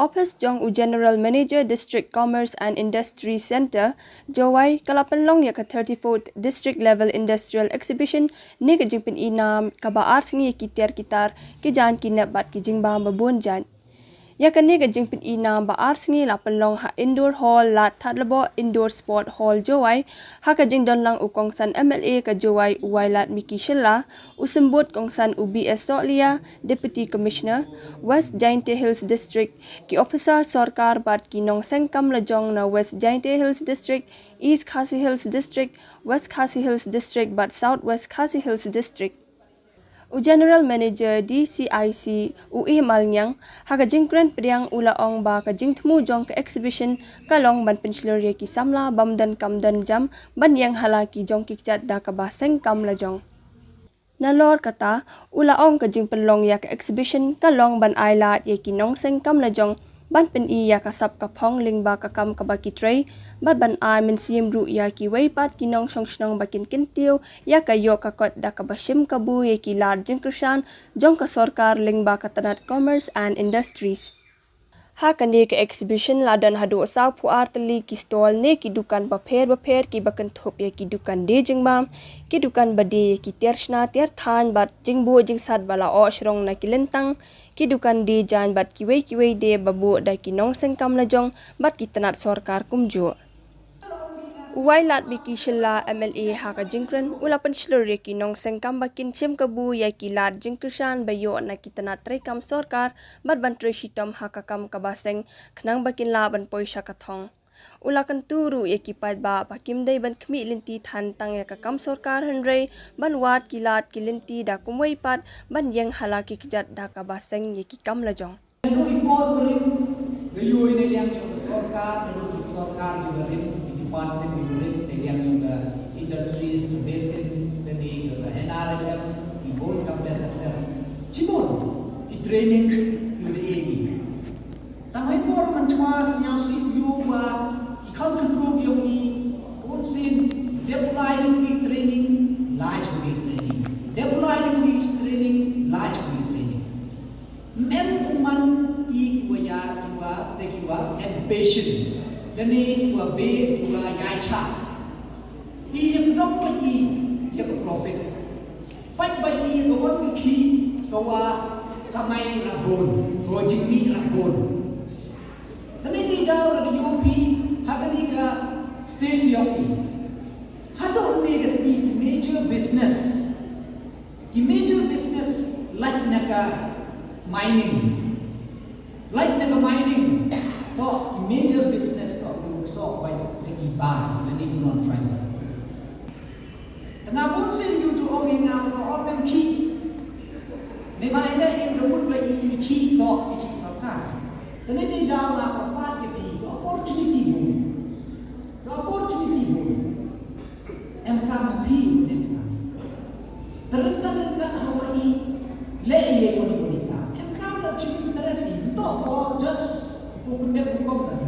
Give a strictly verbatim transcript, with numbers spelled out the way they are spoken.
Office jong u General Manager District Commerce and Industry Centre, Jowai, ka la pynlong ïa ka thirty-fourth District Level Industrial Exhibition ne ka jingpyni nam kaba ar sngi ïa ki tiar ki tar, ki jaiñ ki nep bad ki jingbam ba bun jaiñ. Ïa kane ka jingpyni nam ba ar sngi la pynlong ha Indoor Hall Lad Thadlaboh, Indoor Sport Hall Jowai, ha ka jingdon lang u kongsan M L A ka Jowai u Wailadmiki Shylla, u symbud kongsan u B S Sohliya, Deputy Commissioner, West Jaintia Hills District, ki officer sorkar bad ki nongseng kam lajong na West Jaintia Hills District, East Khasi Hills District, West Khasi Hills District bad South West Khasi Hills District. U General Manager D C I C, u E Malngiang, ha ka jingkren pdiang u la ong ba ka jingthmu jong ka exhibition ka long ban pynshlur ïa ki samla bym don kam don jam ban ïeng ha la ki jong ki kjat da kaba seng kam lajong. Nalor kata, u la ong ka jingpynlong ïa ka exhibition ka long ban ai lad ïa ki nongseng kam lajong ban pyni ïa ka sap ka phong lyngba ka kam kaba ki trei, bad ban ai mynsiem ruh ïa kiwei pat ki nongshong shnong ba kin kyntiew ïa ka ïoh ka kot da kaba shim kabu ïa ki lad jingkyrshan jong ka sorkar lyngba ka tnat Commerce and Industries. Ha kane ka exhibition la don haduh sawphew ar tylli ki stall ne ki dukan bapher bapher kiba kynthup ïa ki dukan die jingbam, ki dukan ba die ïa ki tiar shna tiar thaiñ bad jingbuh jingsat ba la oh shrong na ki lyntang, ki dukan die jaiñ bad kiwei kiwei de ba buh da ki nongseng kam lajong bad ki tnat sorkar kumjuh. U Wailadmiki Shylla M L A ha ka jingkren u la pynshlur ïa ki nongseng kam ba kin shim kabu ïa ki lad jingkyrshan ba ïoh na ki tnat treikam sorkar bad ban trei shitom ha ka kam kaba seng khnang ba kin lah ban poi sha ka thong. U la kyntu ruh ïa ki paidbah ba kim dei ban khmih lynti than tang ïa ka kam sorkar hynrei ban wad ki lad ki lynti da kumwei pat ban ïeng ha la ki kjat da kaba seng ïa ki kam lajong. Naduh i por barim, ka ïoh i na liang ïa ka sorkar, naduh ki sorkar ki barim, ki department ki barim, na liang ïa ka industries, ka basin, ka dei ka N R L M, ki bun ka better ter. Chibun ki training ki da ïa ki. Tang i por man chwa sñiaw si ïoh wa ki kham khynru ïa i, un sin dep lai ïa ki training, lai ïa ki training. Dep lai ïa ki training, lai ïa ki training. Mem u man i ki wa ya ki wa te ki wa impatient. Lane ki wa be ki wa ya cha. I ya kdok pa i ya ka profit. Pat ba i ya ka wan ki ki ka wa kamai rabon. Ka wa jingmi rabon. Tane ti daw la di yopi ha ka ni ka state yopi. Hadon ne ka sngi ki major business. Ki major business lait na ka mining. Lait na ka mining. To ki major business to ki mukso bai da ki bar da ki non tribal. Tanga bun sin yu ju ong ïa nga to om em ki. Me bai le in da mut ba i ki to i ki sorkar. Tane te daw nga ka pat ïa ki to opportunity bun. To opportunity bun. Em kam phi em kam. Terengkat rengkat hawa i le ye ko ni ko ni ka. Em kam la chim interest i to for just ko pendek ko ko tadi.